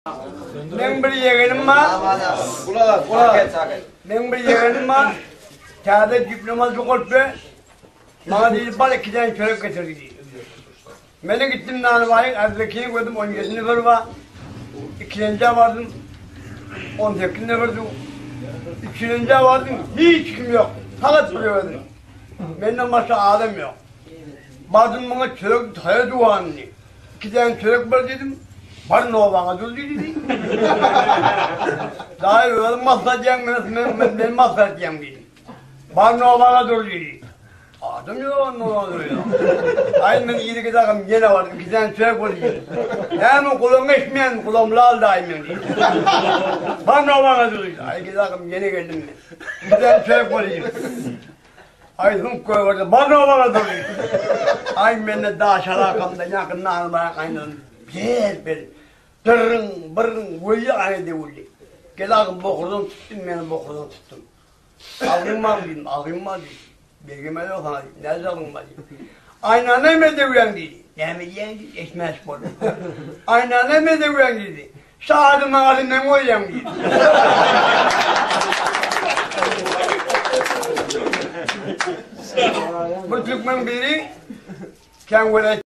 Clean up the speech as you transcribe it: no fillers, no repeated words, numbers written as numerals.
Meň bir ýegenim bar. Meň bir ýegenim bar. Täze diplomat okaltdy. Maňa diýdi, bar iki däne çörek getir diýdi. Meni gitdim Nanbaýyň Äzbekini gördüm, 17 nefer bar. Ikilenjä bardym, 18 neferdi. Üçülenjä bardym, hiç kim ýok. Fakat bir özüm. Menden başga adam ýok. Bardym muňa çörek taýa duwanyny. Iki däne çörek ber diýdim. Bar nowaňa dur diýdi. Daýy özüň maslahat edýäň, men men men, men maslahat edýän diýdim. Bar nowaňa dur diýdi. Adam ýok, nowaňa durýar. Aý men iri gidagym ýene bardym, iki däne çörek ber diýdim. Näme gulagyň eşitmeýän, gulagym lal daýy men diýdi. Bar nowaňa dur diýdi. Aý gidagym ýene geldim men. Iki däne çörek ber diýdim. Aý züňk goýberdi, bar nobara dur diýdi. Aý mende daş alakamda ýaňky nany maňa gaýnadym. Ber ber. Dyrryň, byrryň, weli aýna döwüldi. Gel agym bokurdan tutdum, meni bokurdan tutdum. Agzym bar diýdim, agzym bar diýdi. Bergim ýok sana diýdim, näce agzyň bar diýdim. Aýna näme döwýäň diýdi. Näme diýýäň diýdi, eşmäş boldum. Aýna näme döwýäň diýdi. Şu adamyň adyny men goýýan diýdi. Bir türkmen biri kän welaýat.